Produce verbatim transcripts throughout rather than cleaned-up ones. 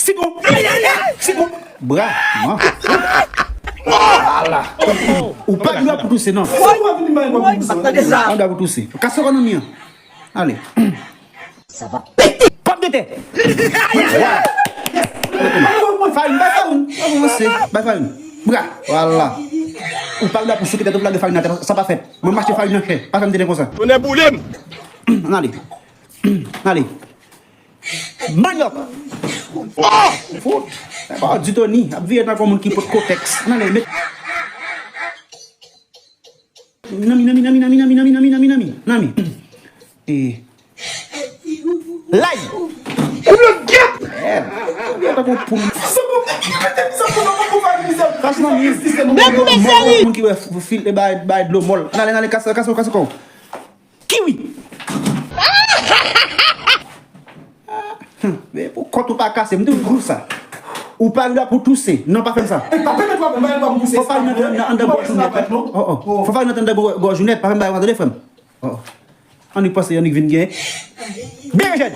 Sitwon! Sitwon! Bra! Non. Ala! Ou pa gen dwa pou touse, non. Ou pa gen dwa pou touse. Kase kò nan mi an. Ale. Sa va pete. Pòm de tè. Farin, bay farin. Avanse. Bay farin. Bra. Vwala. Ou pa gen dwa pou souke tèt ou pou lage farin atè. Sa pa fèt. Mwen m achte farin nan chè. Pa fè m tenten konsa. Tonnè boule m. Ann ale. Ann ale. Manyòk. Fout. Epa di Tony ap vire tankou moun ki pot kotèks. Ann ale. Met. Nanmi, nanmi, nanmi, nanmi, nanmi, nanmi, nanmi, nanmi, nanmi. E. Lay. Ou vle gyèt. Tankou poul. Fas nan mi. Men pou mesye li. Moun ki wè fil e bay, bay dlo mòl. Ann ale, ann ale, kase, kase, kase kò. Kiwi. Men pou kont ou pa kase, m di w sa. Ou pa gen dwa pou touse. Non, pa fè m sa. E pa pèmèt w ap bay dwa pou touse. Fò farin nan anndan gòj ou nèt. Oh, oh. Fò farin nan anndan gòj ou nèt. Pa fè m bay w tande, frè m. Oh, oh. Annik panse, annik vin gen. Berejèn.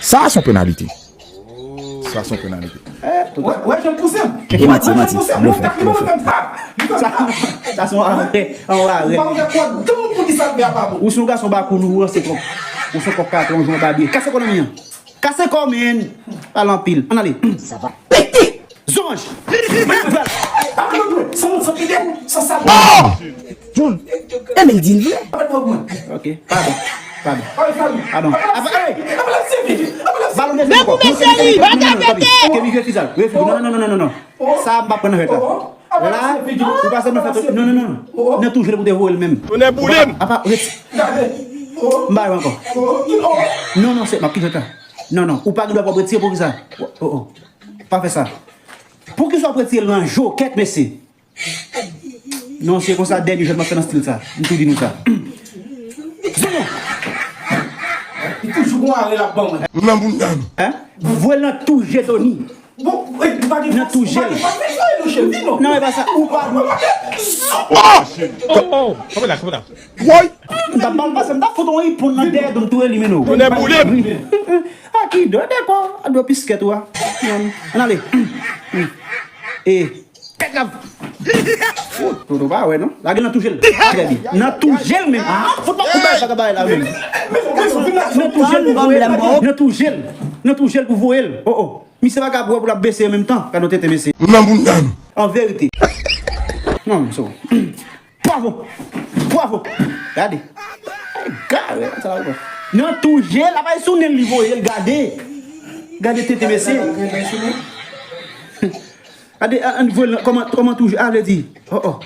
Sa se yon penalite. Sa se yon penalite. Wè, wè, jan l pouse m. E manti, e manti. Blofè, blofè. Sa, sa se yon arè, yon arè. Ou pa wè kò dan pou di sa l fè a pa bon. Ou se yon gason bakoun, ou ranse twòp. Ou se yon kòk katon, ou jwe yon babye. Kase kò nan mi an. Kase kò, men. Pale anpil. Ann ale. Sa va pete. Zonj. Mwen ap pral. San, san pete, san sal. John, e men l di l vre. Ok, padon. Padon. Padon. Apa, ey! Balon dezyèm ankò. Men pou mesye li, pa ka pete. Kemi, vye fizal. Vye fizal. Non, non, non, non, non, non. Sa m pa pran nan jwèt la. La, ou pa sèlman fè non, non, non. Nan tou jwèt pou te voye l menm. Tonnè boule m. Apa, ret. M pa wè ankò. Non, non, se, m ap kite jwèt la. Non, non. Ou pa gen dwa pou w ap retire pou ki sa? Oh, oh. Pa fè sa. Pou ki sa w ap retire l nan jokèt, mesye? Non, se konsa dènye jwèt m ap fè nan stil sa. M tou di nou sa. Zonyon! Li toujou gon arè l ap ban mwen. Nan bounda nou. Hein? Voye l nan tou je Tony. Bon, ey, ou pa gen fòs, ou pa gen fòs, vin voye nou, cheri, vin non. Non, e pa sa. Ou pa. Oh, oh, kanpe la, kanpe la. Woy! M t ap ba l pase, m t ap fout yon ipon nan dèyè do m tou elimine w. Tonnè boule m. A ki do de kò? A do piskèt ou a. Ann ale. E. Tèt la. Fout, Toto pa wè non. Lage l nan tou je l. Trè byen. Nan tou je l menm. Ah, fout pa kout bay sa ka bay la menm. Nan tou je l pou voye l. Nan tou je l. Nan tou je l pou voye l. Oh, oh. Misye pa ka bwè pou l ap bese an menm tan. Gade yon tenten mesye. Nan bounda nou. An verite. Non, so. Bravo! Bravo! Gade. Gade, sa la. Nan tou je l, apa e sou nen l li voye l, gade. Gade tenten mesye. Gade, an, an voye l, kòman, kòman tou je, a vle di. Oh, oh.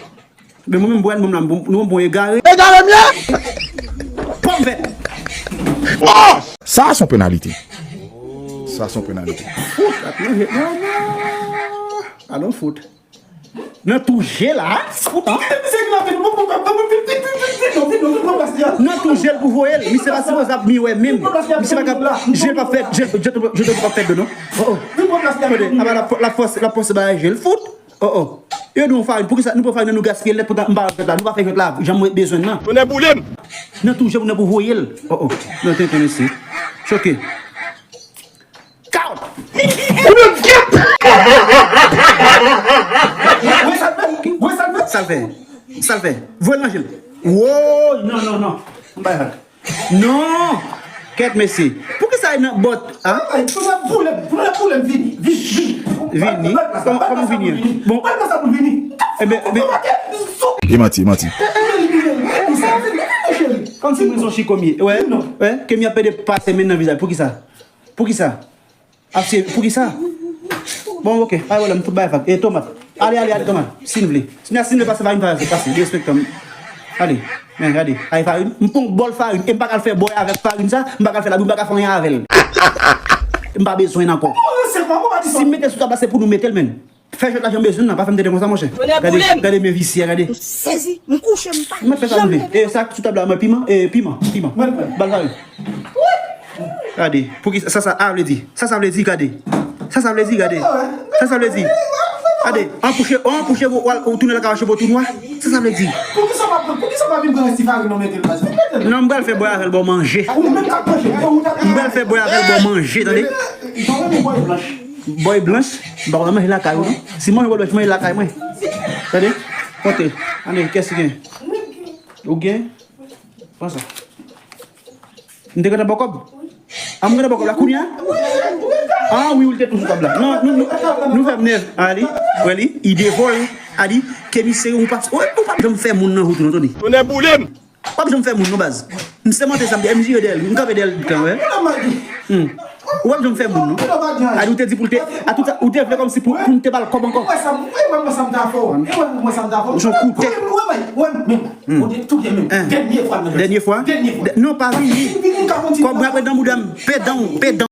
Men mwen menm, Brian, bon, la, bon, nou bon egare. Egare m ye! Pòm vèt! Sa se yon penalite. Sa se yon penalite. Fout, ap manje. Padon, fout. Nan tou je l, a? Fout, an? Nan tou je l pou voye l. Misye pa sipoze ap miwè menm. Misye pa ka, je l pa fè, je, je, je pa fè de non. Oh, oh. Kote, apa l ap, l ap fòse, l ap fòse bagay je l. Fout. Oh, oh. Yo di yon farin, poukisa nou pran farin nan nou gaspiye l nèt, poutan m pa wè jwèt la, nou pa fè jwèt la, jan mwen bezwen l nan. Tonnè boule m. Nan tou je pou, nan pou voye l. Oh, oh. Nan tenten mesye. Choke. Kawòt. Ou menm gyèt. Wè sa l fè? Wè sa l fè? Sa l fè? Sa l fè? Voye l nan je l. Woy, non, non, non. M bay vag. Non! Kèt mesye. Poukisa e nan bòt, a? Ay, pou nan boule, pou nan boule, vini, vini, vini. Vini? Kòman, kòman vini an? Bon. Mwen sa pou vini. Enben, enben. E manti, e manti. Kòmsi mwen se yon chikomye. Wè, wè, ke mi ap pede pase men nan vizaj. Poukisa? Poukisa? Ap se, poukisa? Bon, ok, pa gen pwoblèm, m fout bay vag. E, tomat. Ale, ale, ale, tomat. Si n vle. Si n, si n vle pase farin, pase, pase. Derespektan m. Ale. Men, gade. Ay, farin. M pran yon bòl farin. E m pa ka al fè bòy avèk farin sa. M pa ka al fè labou, m pa ka fè anyen avè l. M pa bezwen l ankò. Si m mete l sou tab la, se pou nou mete l, menn. Fè jwèt la jan m bezwen l nan, pa fè m tenten konsa, monchè. Gade, gade men visye a, gade. M sezi, m kouche, m pa janm leve. Mwen fè sa m vle. E sa k sou tab la, mwen piman, e piman, piman. Ba l farin. Gade, poukisa sa, sa a vle di? Sa sa vle di, gade. Sa sa vle di, gade. Sa sa vle di. Gade, anpouche, anpouche, ou, ou tounen lakay ou cheve w tou nwa. Sa sa vle di. Poukisa w pa vin pran ti farin non mete l baz? Vin mete l. Non, m pral fè bòy avè l ba w manje. Ou menm k ap manje. E ou t ap M pral fè bòy avè l ba w manje, tande? Jan w renmen bòy blanch. Bòy blanch, m pa konn manje lakay ou non. Si m manje bòy blanch, manje lakay mwen. Tande? Konte. Ande, kès ki gen? Ou gen? Pran sa. M te gentan ba w kòb? A, m gentan ba w kòb la kounye a? A wi, ou te tou sou kòb la. Non, nou, nou, nou fè m nève. A li, wè li, i devore. A li, ke misye, ou pa, ou, ou pa janm fè moun nan wout ou non, Tony. Tonnè boule m! Ou pa janm fè moun non, baz. M sèmante sa, m di, M J yo dèyè l, m kanpe dèyè l tout tan, wè. Hmm. Ou pa janm fè moun non. A li, ou te di pou l te, a tout sa, ou te vle kòmsi pou, pou m te ba l kòb ankò. Ou wè sa, ou wè mwen sa m ta fè w. Ou wè mwen sa m ta fè w. Jan koute. Ou wè mwen, ou wè mwen. Hmm. Ou di tou byen menm. Hein. Dènye fwa, mèt. Dènye fwa? Dènye fwa. De-, non, pa vini. Vini, vini, ka kontinye. Kòb mwen ap ret nan bouda m. Pedan, pedan.